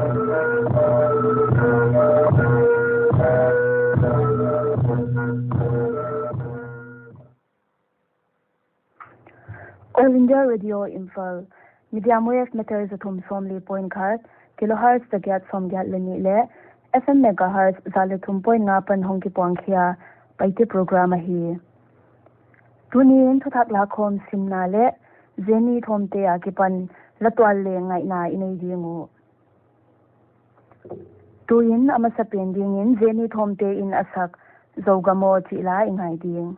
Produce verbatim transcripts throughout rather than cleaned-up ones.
All India Radio Imphal, medium wave meter za thum sawmli point khat, kilohertz za giat sawmgiat leh nih leh F M megahertz za leh thum point nga apan hong kipuang khia Paite program ahi. Tuni'n thuthak lakhawm simna leh Jenny Thawmte akipan la tual leh ngaihna i nei ding uh. Tuin a masapen dingin Jenny Thawmte in a sak Zogam Aw chih la i ngai ding.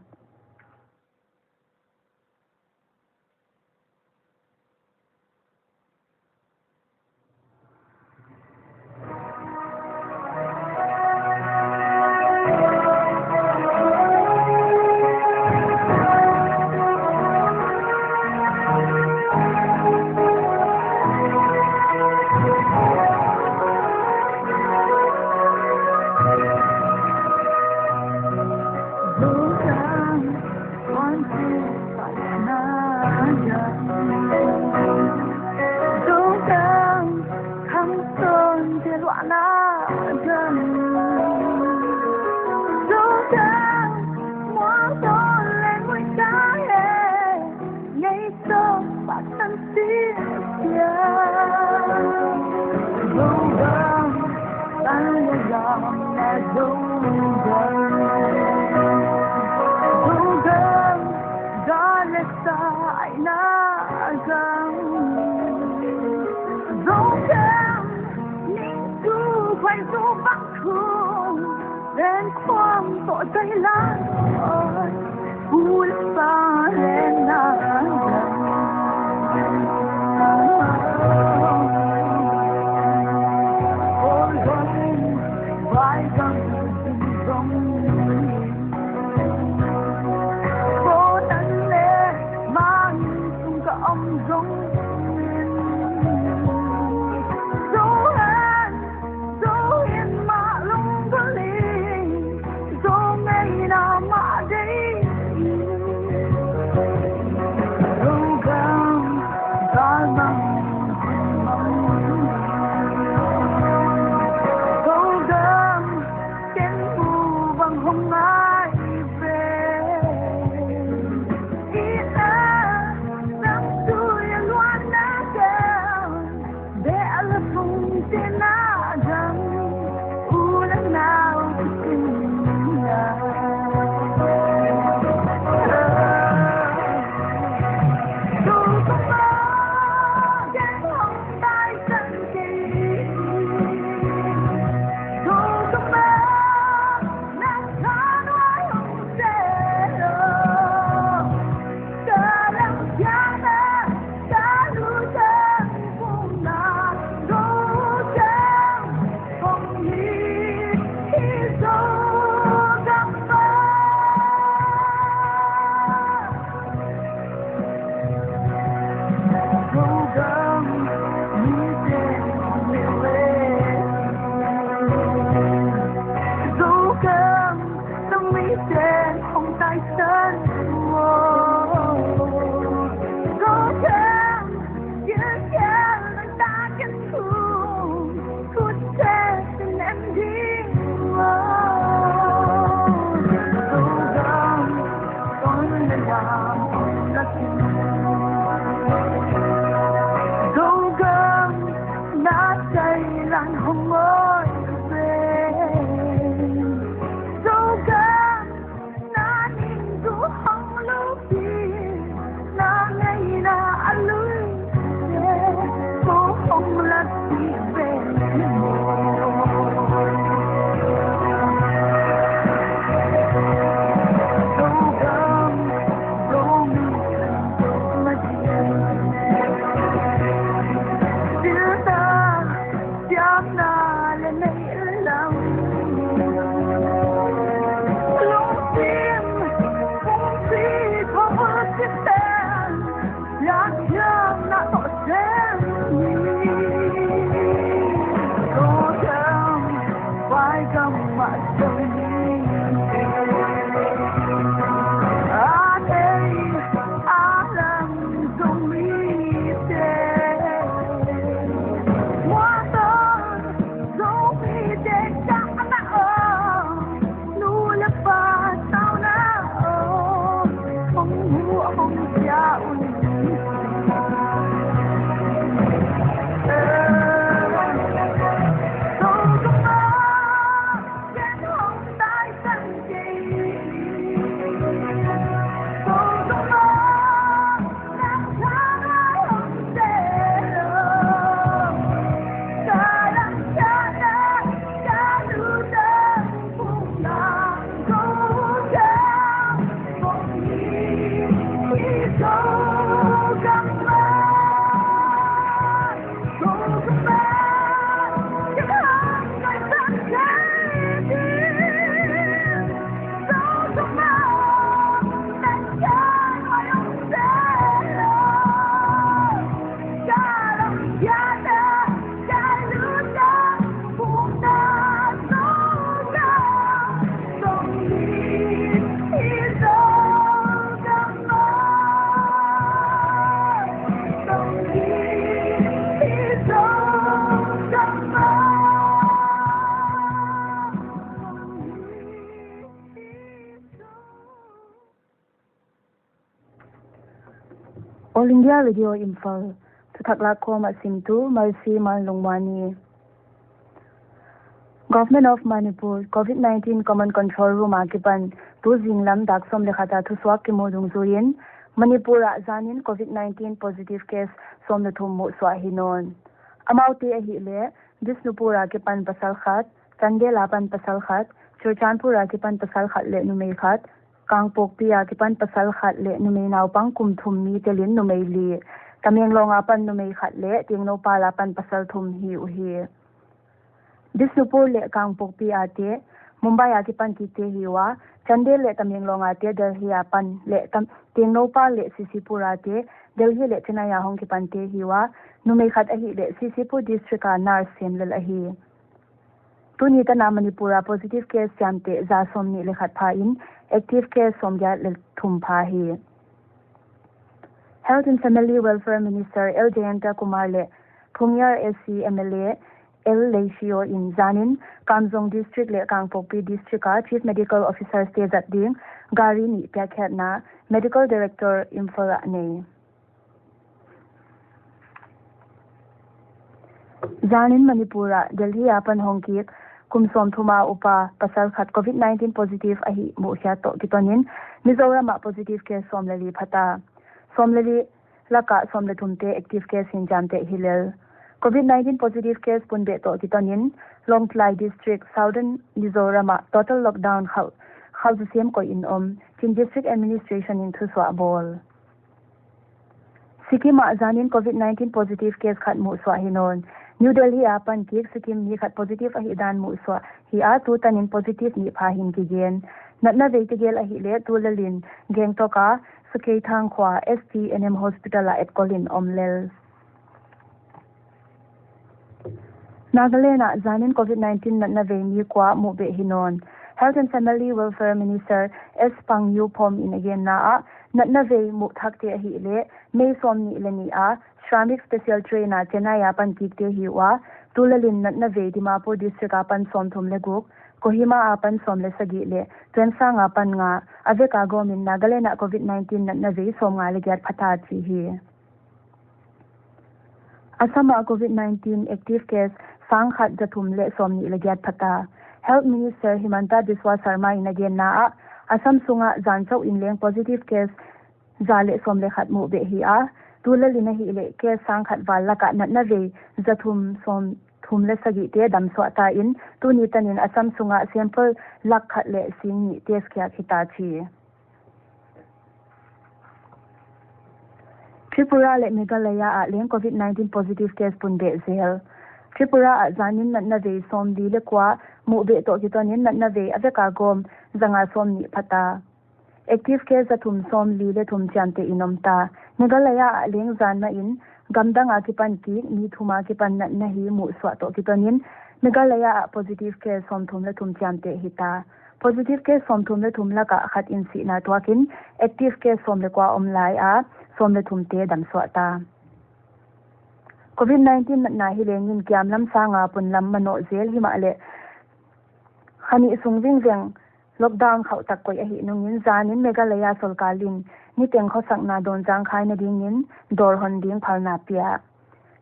All India Radio Imphal. Thuthak lakkhawm a simtu Mercy Manlungmani. Government of Manipur COVID nineteen Common Control Room a kipan tu zinglam dak sawm le khat a thusuak kimu dungzuiin, Manipur ah zanin COVID nineteen positive case sawm le thum muhsuah hi nawn. Amaute ahihleh, Bishnupur a kipan pasal khat, Chandel a pan pasal khat, Churachandpur a kipan pasal khat leh numei khat, Kangpokpi a kipan pasal khat leh numei naupang kum thum mi telin numei li, Tamenglong a pan numei khat leh Tengnoupal a pan pasal thum hi uhi. Bishnupur leh Kangpokpi a te, Mumbai a kipan kikte hi ua, Chandel leh Tamenglong a te, Delhi a pan leh Tam-, Tengnoupal leh CCpur a te, Delhi leh Chennai a hong kipante hi ua, numei khat ahihleh CCpur district a nurse sem lel ahi. Tuni tana Manipur a positive case chiamteh za sawmnih le khat pha in, active case sawmgiat le thum pha hi. Health and Family Welfare Minister L Jayanta Kumar leh Phungyar S C M L A L Leishio in zanin Kamjong District leh Kangpokpi District a Chief Medical Officers te zat ding gari nih piakkhiatna Medical Director Imphal ah nei. Zanin Manipur ah Delhi a pan hong kik kum sawmthum a upa pasal khat COVID nineteen positive ahi muhkhiat toh kitonin Mizoram ah positive case sawm le li pha ta. Sawm le li lakah sawm le thum te active case hi'n chiamteh hi lel. COVID nineteen positive case punbeh toh kitonin Lawngtlai District, Southern Mizoram ah total lockdown khauh, khauh zusem koih in om, chiin District Administration in thusuah bawl. Sikkim ah zanin COVID nineteen positive case khat muhsuah hi nawn. New Delhi a pan kik Sikkim mi khat positive ahihdan muhsuah hi a, tu tanin positive nih pha hi'n kigen. Natna vei tegel ahihleh tulel in Gangtok a Sakethang khua S T N M Hospital ah etkol in om lel. Nagaland ah zanin COVID nineteen natna vei mi kua muhbeh hi nawn. Health and Family Welfare Minister S Pangyu Phom in a genna ah, natna vei muh thakte ahihleh May sawmnih le nih a Shramik Special Train a Chennai a pan kikte hi ua, tulel in natna vei Dimapur District a pan sawmthum le guk, Kohima a pan sawm le sagih leh Tuensang a pan nga, a vek a gawmin Nagaland ah COVID nineteen natna vei sawmnga le giat pha ta chi hi. Assam ah COVID nineteen active case sangkhat zathum leh sawmnih le giat pha ta. Health Minister Himanta Biswa Sarma in a genna ah, Assam sungah zan chauh in leng positive case za leh sawm le khat muhbeh hi a, tulel in ahihleh case sangkhat val lakah natna vei zathum sawmthum le sagih te damsuah ta in, tuni tanin Assam sungah sample lak khat leh sing nih test khiak hi ta chi. Tripura leh Meghalaya ah leng COVID nineteen positive case punbeh zel. Tripura ah zanin natna vei sawmli le kua muhbeh toh kitonin natna vei a vek a gawm zanga sawmnih pha ta. Active case zathum sawmli le thum chiamteh in om ta. Meghalaya ah leng zan mah in gamdang a kipan kik mi thum a kipan natna hi muhsuah toh kitonin Meghalaya ah positive case sawmthum le thum chiamteh hi ta. Positive case sawmthum le thum lakah khat in sihna tuakin active case sawm le kua om lai a, sawm le thum te damsuah ta. COVID nineteen natna hi leng in kiamlam sanga punlam manoh zel himahleh kha nih sung vingveng lockdown khauh tak koih ahih nungin zanin Meghalaya sorkar in niteng khosakna dawn zangkhai nadingin dawr hon ding phalna pia.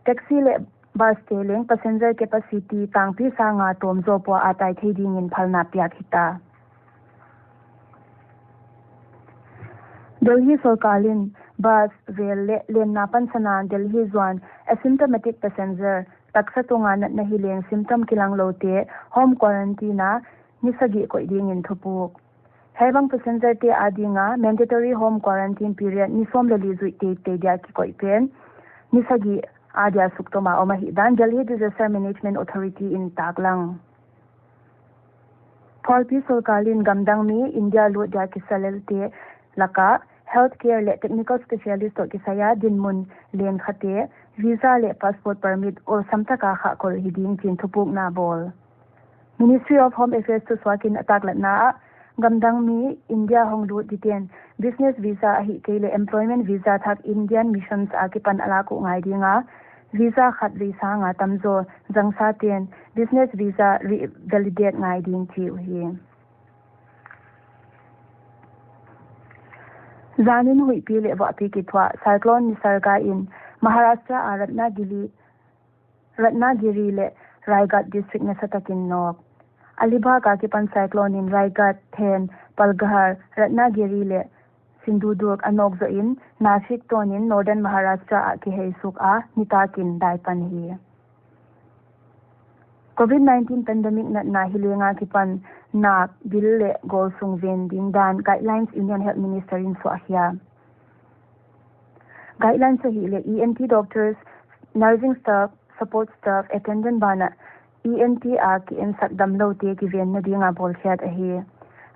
Taxi leh bus te leng passenger capacity tangpi sanga tawm zaw pua a tai thei dingin phalna piak hi ta. Delhi sorkar in bus, rail leh lenna pansan a Delhi zuan asymptomatic passenger, taksa tunga natna hi leng symptom kilang loute home quarantine a ni sagih koih dingin thupuk. Hiaibang passenger te adinga mandatory home quarantine period ni sawm le li zuih teitei dia kikoih pen ni sagih adia suktom a om ahihdan Delhi Disaster Management Authority in taklang. Phualpi sorkar in gamdang mi India lut dia kisa lelte lakah healthcare leh technical specialist toh kisai a dinmun len khate visa leh passport permit awlsam taka khahkhol hi ding chiin thupukna bawl. Ministry of Home Affairs thusuakin a taklatna ah, gamdang mi India hong lut diten business visa ahihkeileh employment visa thak Indian missions a kipan a lak uh ngai dinga, visa khat vei sanga tamzaw zangsaten business visa revalidate ngai ding chi uhi. Zanin huihpi leh vahpi kithuah Cyclone Nisarga in Maharashtra a Ratnagiri, Ratnagiri leh Raigad district nasatakin nawk. Alibag a kipan cyclone in Raigad, Then, Palghar, Ratnagiri leh Sindhudurg a nawk zoh in, Nashik tawnin Northern Maharashtra ah kihei suk a, nitakin dai pan hi. Covid nineteen pandemic natna hi lenga kipan nak, bil leh gol sung ven ding dan guidelines Union Health Minister in suah hia. Guidelines ahihleh E N T doctors, nursing staff, support staff, attendant banah E N T a ki-ensak damloute kivenna dinga bawlkhiat ahi.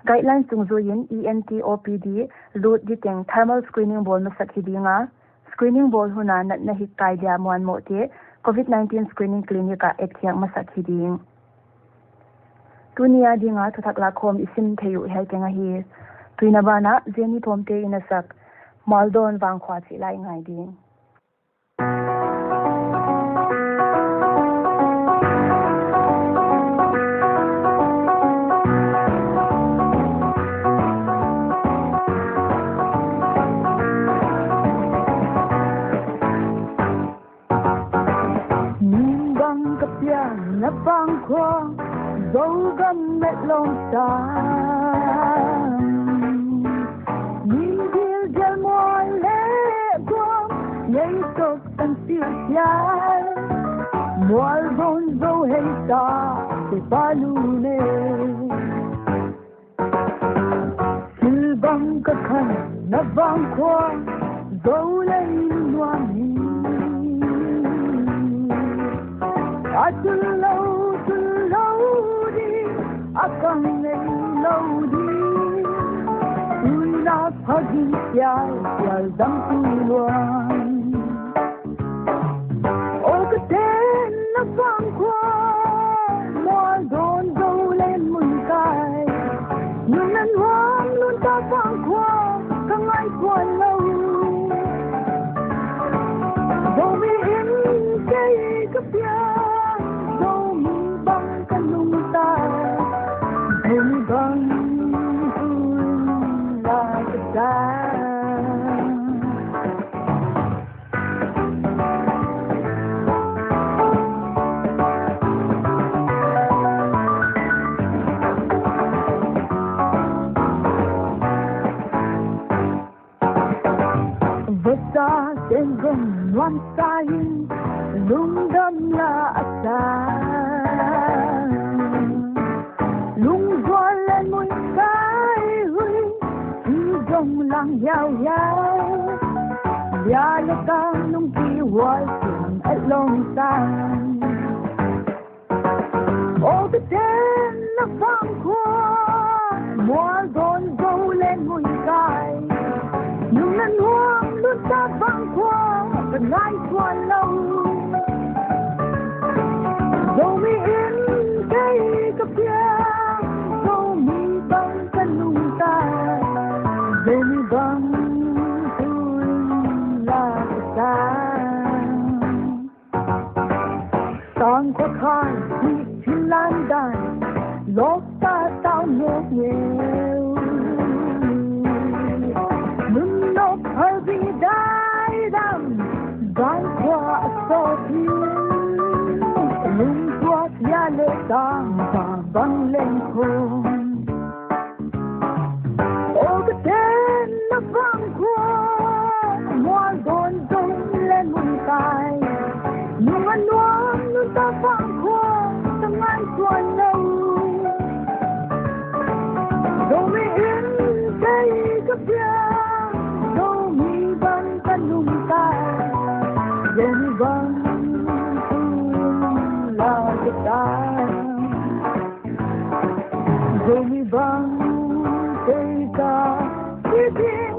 Guidelines dungzuiin E N T O P D lut diteng thermal screening bawl masak hi dinga, screening bawl huna natna hikkai dia muanmohte Covid nineteen screening clinic ah etkhiak masak hi ding. Tuni a dinga thuthak lakhawm i sim thei uh hiai teng ahi. Tuina banah Jenny Thawmte in a sak Mualdawn Vangkhua chih la i ngai ding. Min bang ka pianna Vangkhua, Zogam met lawng sang. Min gilgel mual leh guam, ngei tok tan sil hial. Mual bon zo hei ta, te pa lu ne. Thil bang ka khanna Vangkhua, Zo lei nuam hi. A tul lou, tul lou di, a kang ngei lou di. Tui na phagin sial, sial dam tu luang. O ka tenna Vangkhua, Mualdawn Zo leh mun kai. Nung na nuam lun ta Vangkhua, ka ngaihtuah lou. Zomi in kei ka piang, Zomi bang ka nungta. Zomi bang tu la ka ta. Vasa ten zong nuam sa in, lungdam la a sa. Lungzual leh mun kai hui, i zong lang hiauhiau. Bia leh kang lungkihuai sun a lawng sang. O ka tenna Vangkhua, Mualdawn Zo leh mun kai. Nung na nuam lun ta Vangkhua, ka ngaihtuah lou. Zomi in kei ka piang, Zomi bang ka nungta. Zomi bang tu la ka ta. Tangkhua khai, Chinland dan, lawp ta tau ngeu ngeu. Nun lawp phalbi dai dam, Vangkhua a sawt hi. Lungtuak ya leh tang, bang leng khong. O ka tenna Vangkhua, Mualdawn Zo leh mun kai. Nung a nuam lun ta Vangkhua, ka ngaihtuah lou. Zomi in kei ka piang, Zomi bang ka nungta. Zomi bang tu la ka ta. Zomi bang tei ka kitin.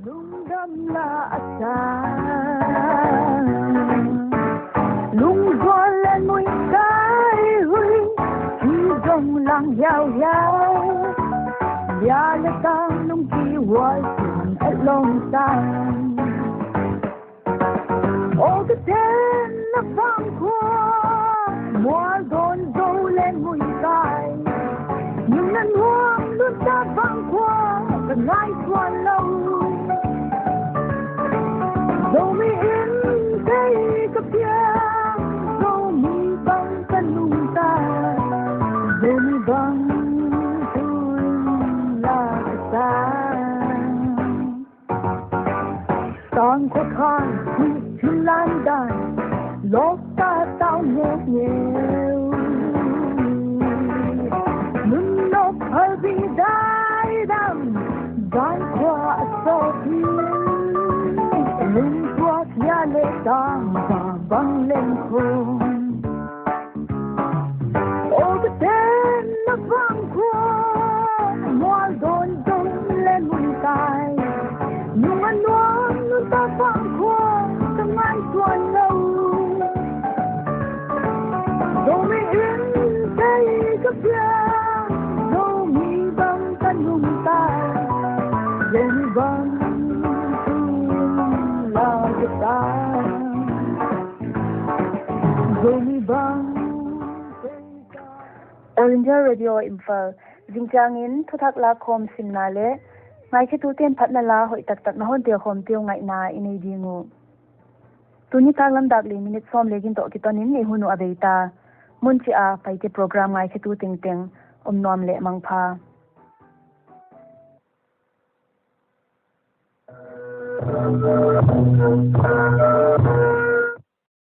Lungdam la a sa. Lungzual leh mun kai hui, i zong lang hiauhiau. Ya le tang nung ki wal sin a long tang. O ka ten na vang khua, mual don do le mui tai. Nung na nuam lun ta vang khua, ka ngai tuan lou. Zomi in tei ka pia, Zomi bang ka nungta, Zomi bang tun la ka sa. Sang khua khan hui thil lan dan, lok ta tau ngek ngeu. Nun lok hal bi dai dam, van khua a sawt hi. Nun khua kia le tang, bang bang leng khong. O ka ten na vang khua, mual don don le mun tai. Nung a nuam nun ta vang khua, ka ngai tuan lou. Zomi in tei ka pia, Zomi bang ka nungta, Zomi bang tun la ka ta. Zomi bang tei ka. All India Radio Imphal, zingchiangin thuthak lakhawm simna le ngaikhetute'n phatna la hoih taktak na hon telkhawm teu ngaihna i nei ding uh. Tuni taklam dak li minute sawm le giat toh kitonin i hun uh a bei ta. Mun chih a Paite program ngaikhetu tengteng om nuam le mangpha.